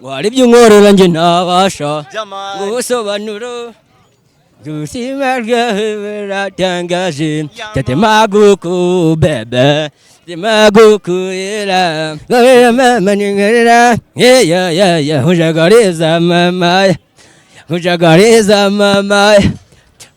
Ngo hari ibyo unkorera njye ntabasha gusobanura. Ubuzima bwawe buratangaje. Tatemaguku bebe temagukuira ngorera mama ninkorera ya ya ya hujagariza mama hujagariza mama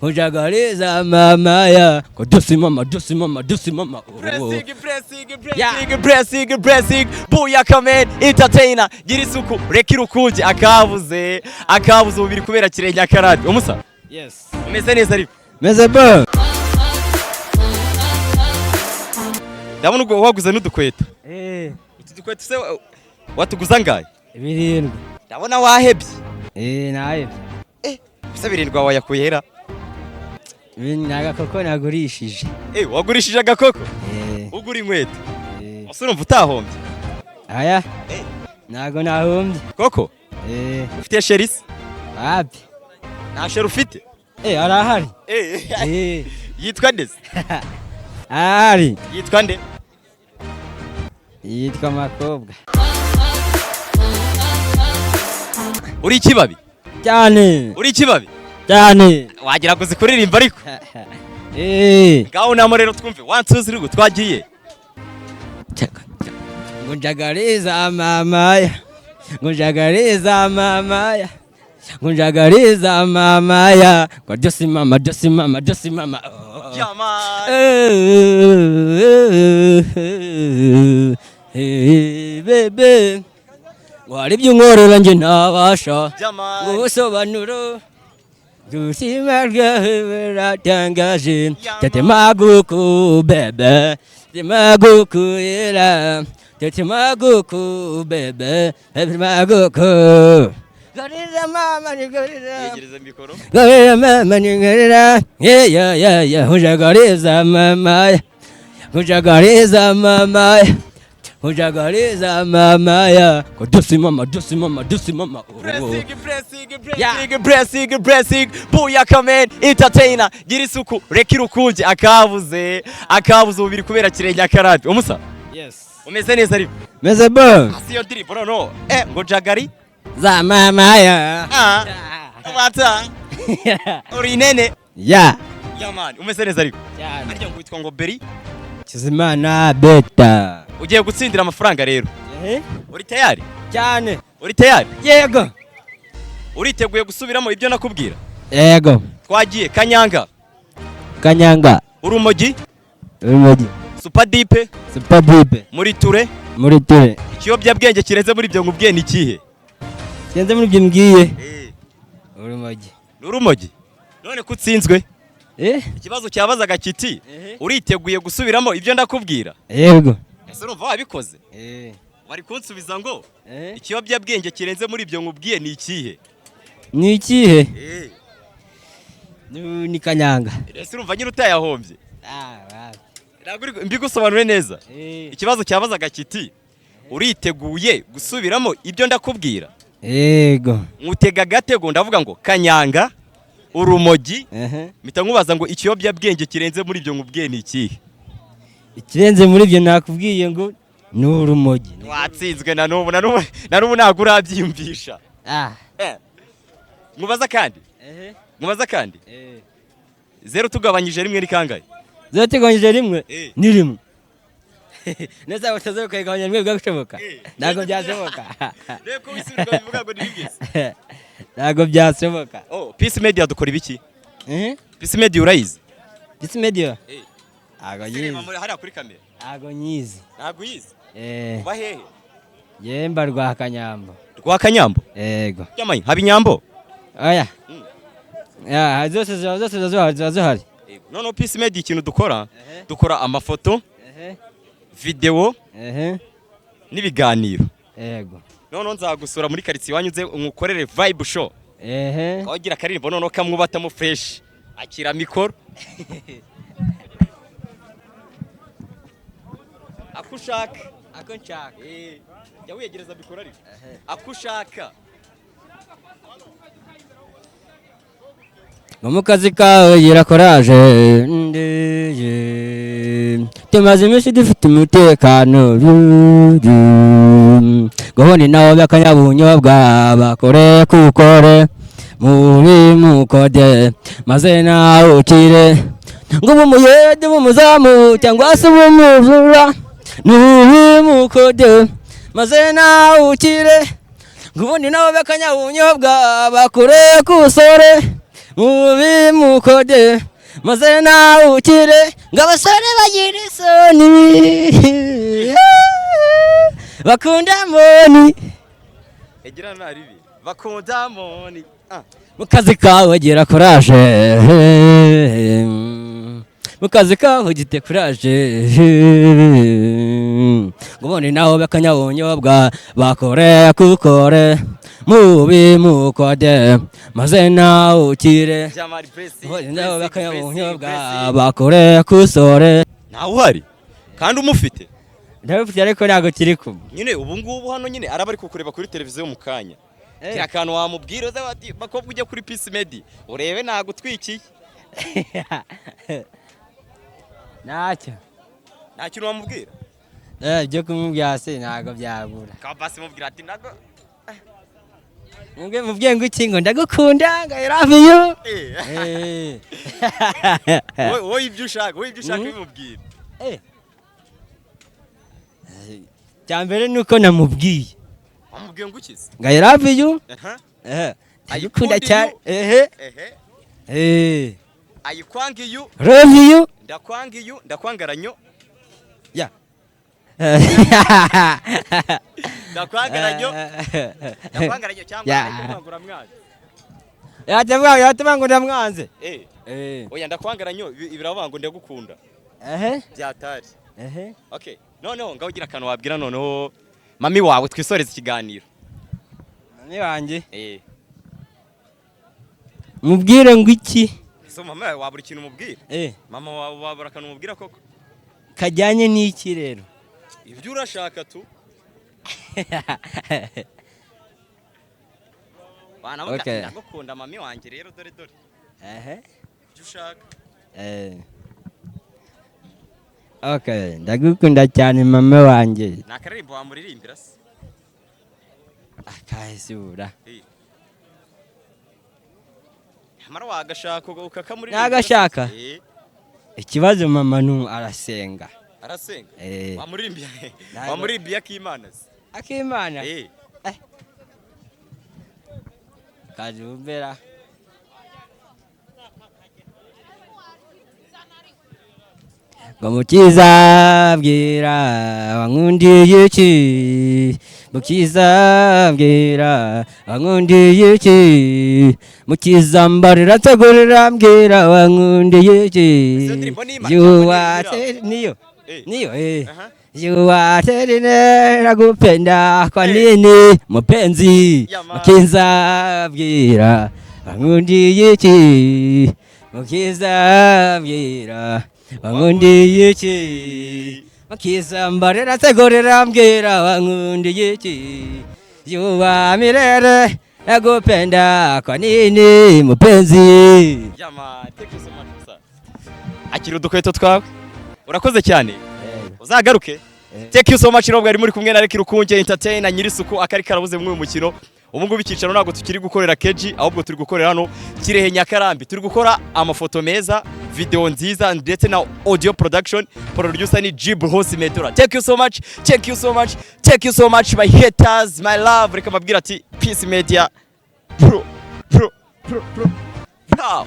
hujagariza mama ya dusi mama dusi mama dusi mama oh. Pressing, pressing, pressing, pressing, pressing. Booyaka man, entertainer, gira isuku, reka irukunge, akabuze, akabuze umubiri kubera kirenge akarabye. Umusa, Yes. umeze neza ariko. Meze bon. Ndabona ubwo waguze n'udukweto. Eh, Utu dukweto se watuguza angahe? 7. Ndabona wahebye. Eh, naye. Ese 7 wayakuye hera? Ni agakoko nagurishije. Eh, wagurishije agakoko? Eh, Ugura inkweto. eh. Ese urumva utahombye? Aya. Eh. Ntago nahombye. Koko? Eh, Ufite chéri se? wapi? Nta chéri ufite? Eh, arahari. Eh, Eh, yitwa nde se? arahari. Yitwa nde? Yitwa Makobwa. Uri ikibabi? Cyane. Uri ikibabi? Cyane. Wagira ngo uzi kuririmba ariko. Eh. Ngaho namo rero twumve. 1 2 3 twagiye. Ngo njagariza mama ya. Ngo njagariza mama ya. Ngo njagariza mama ya. Ngo dusi mama dusi mama dusi mama. Oh. Jaman. Bebe ngo hari ibyo unkorera njye ntabasha Jaman. gusobanura. Ubuzima bwawe buratangaje. Tatemaguku bebe temagukuira tatemaguku bebe temaguku gorira mama ni gorira. Yegereza mikoro. Gorira mama ni gorira ya ya ya hujagariza mama hujagariza mama hujagariza mama ya dusi mama dusi mama dusi mama oh. Pressing, pressing, pressing, pressing, pressing. Booyaka man, entertainer, gira isuku, reka irukunge, akabuze, akabuze umubiri kubera kirenge akarabye. Umusa, Yes. umeze neza ariko. Meze bon. Si iyo ndirimbo noneho. Eh, ngo jagari. Za mama ya. Ah. Mata. Uri inene. Ya. Ya man, umeze neza ariko. Cyane. Harya ngo witwa ngo Beri? Kizimana beta. Ugiye gutsindira amafaranga rero. Eh? Uri tayari? Cyane. Uri tayari? Yego. Uriteguye gusubiramo ibyo nakubwira? Yego. Twagiye Kanyanga, Kanyanga. urumogi, Urumogi. Supadipe, Super Bibe. muri ture, Muri ture. ikiyobyabwenge kirenze muri ibyo nkubwiye ni ikihe? Kirenze muri ibyo mbwiye. Urumogi. Ni urumogi. None ko utsinzwe? Eh? Ikibazo cyabazaga kiti, uriteguye gusubiramo ibyo ndakubwira? Yego. Ese urumva wabikoze? Eh. Wari kunsubiza ngo Eh? ikiyobyabwenge kirenze muri ibyo nkubwiye ni ikihe? Ni ikihe? Ni Kanyanga. Ese urumva nyine utayahombye? Ah, wapi. Ntabwo mbigusobanure neza. Eh. Ikibazo cyabazaga kiti, uriteguye gusubiramo ibyo ndakubwira? Yego. Nkutega agatego ndavuga ngo Kanyanga, urumogi, Eh. mpita nkubaza ngo ikiyobyabwenge kirenze muri ibyo nkubwiye ni ikihe? Ikirenze muri ibyo nakubwiye ngo ni urumogi. Watsinzwe na n'ubu na n'ubu na n'ubu ntabwo urabyiyumvisha. Ah. Eh. Nkubaza kandi, Eh. nkubaza kandi. Eh. 0 tugabanyije rimwe ni kangahe? 0 tugabanyije rimwe Eh. ni rimwe. Neza batazo kuyigabanya rimwe bwagashoboka. Eh. Ntabwo byashoboka. Reko wisubirwa bivuga ngo ni rimwe. Ntabwo byashoboka. Oh, Peace Media dukora ibiki? Eh? Peace Media urayizi? Peace Media? Eh. Ntabwo Reba nyizi. muri hariya kuri kamera. Ntabwo nyizi. Ntabwo uyizi. Eh. Uba hehe? Yemba rwa Kanyambo. Rwa Kanyambo. Yego. Yamaye, haba inyambo. Oya. Mm. Ya, zose ziba zose ziba zihari ziba zihari. Noneho Peace Media ikintu dukora, dukora amafoto, video Ehe. n'ibiganiro. Yego. Noneho nzagusura muri quartier iwanyu nze nkukorere vibe show. Ehe. Wagira akaririmbo noneho kamwubatamo fresh. Akira mikoro. Ako ushaka. Ako nshaka. Eh, jya wiyegereza mikoro ariko. Ako ushaka. Ngo mu kazi kawe gira courage ndeye Tumaze iminsi dufite umutekano. Gahunda nawe b'akanyabunyobwa bakore kukore mubi mukode maze nawe ukire, ngo ube umuyede, ube umuzamu cyangwa se ube umujura, nubi mukode maze nawe ukire. Ngo ubundi nabo b'akanyabunyobwa bakure kusore mubi mukode maze nawe ukire, ngo abasore bagira isoni bakunda money. Egira naribi bakunda money. Ah. Mu kazi kawe gira courage, mu kazi kawe gite courage. Ngo ubundi naho b'akanyabunyobwa bakore kukore mubi mukode maze nawe ukire. Jamari Blessing. Ubundi naho Blessing, b'akanyabunyobwa Blessing. bakore kusore. Ntawe uhari kandi umufite. Ndabifite ariko ntabwo kiri kumwe. Nyine ubu ngubu hano nyine araba ari kukureba kuri televiziyo mu kanya. Kiriya kantu wamubwira uze bati bakobwa ujya kuri Peace Media urebe nagutwikiye. Ntacyo. Nta kintu wamubwira? Ibyo kumubwira se ntabwo byabura. Kabasi mubwira ati nago. Mubwiye ngo iki? Ngo ndagukunda, ngo I love you. Eh. Wowe ibyo ushaka bimubwira. Cya mbere ni uko namubwiye. Wamubwiye ngo ukize? Ngo I love you. Aha. Ndagukunda Ayikunda cyane. you. Ehe. Ehe. Ayikwanga iyu. Love you. Ndakwanga iyu, ndakwangaranyo. Ya. Ndakwangaranyo, ndakwangaranyo cyangwa Ya. ariko uramwanze. Yatavuga, yatuma ngo ndamwanze. Eh, oya, ndakwangaranyo biravuga ngo ndagukunda. Ehe. Byatari. Ehe. Okay, noneho ngaho ugira akantu wabwira noneho mami wawe twisoreze ikiganiro. Ni wanjye. Eh. Mubwire ngo iki? So mama wawe wabura ikintu umubwira? Eh. Mama wawe wabura akantu umubwira koko? Kajyanye n'iki rero? Ibyo urashaka tu. Wanavuga Okay. ndagukunda mami wanjye rero, dore dore. Ehe. Ibyo ushaka. Okay, ndagukunda cyane mama wanjye. Ni akaririmbo wamuririmbira se? Akahesura. Eh. Nyamara wagashaka ukakamuririmbira. Nagashaka? Eh. Ikibazo mama nu arasenga. Arasenga. Eh. Wamuririmbiye. Ntabwo- Wamuririmbiye akimana se? Akimana. Eh. Kajumbera. Ngo mukiza bwira wankundiye iki, mukiza bwira wankundiye iki, mukiza mbarira nsegurira mbwira wankundiye iki. Izo ndirimbo ni Imana, Yuwate niyo. Eh. Niyo eh. Aha. Yuwaterine nakupenda kwa nini mupenzi. Yama. Mukiza bwira wankundiye iki, mukiza bwira wankundiye iki, mukiza mbarira nsegurira mbwira wankundiye iki, yuwa mirere nakupenda kwa nini mupenzi. Yama, thank you so much musa. Akira udukweto twawe. Urakoze cyane. Uzagaruke. Thank you so much rero mwari muri kumwe na Reki Rukunge Entertainer Nyirisuku akari karabuze muri uyu mukino. Ubu ngubu icyicaro ntabwo tukiri gukorera keji ahubwo turi gukorera hano Kirehe Nyakarambi. Turi gukora amafoto meza, video nziza ndetse na audio production. Producer ni Jib Hosi Medura. Thank you so much. Thank you so much. Thank you so much my haters, my love. Reka mbabwira ati Peace Media. Pro pro pro pro. Pow.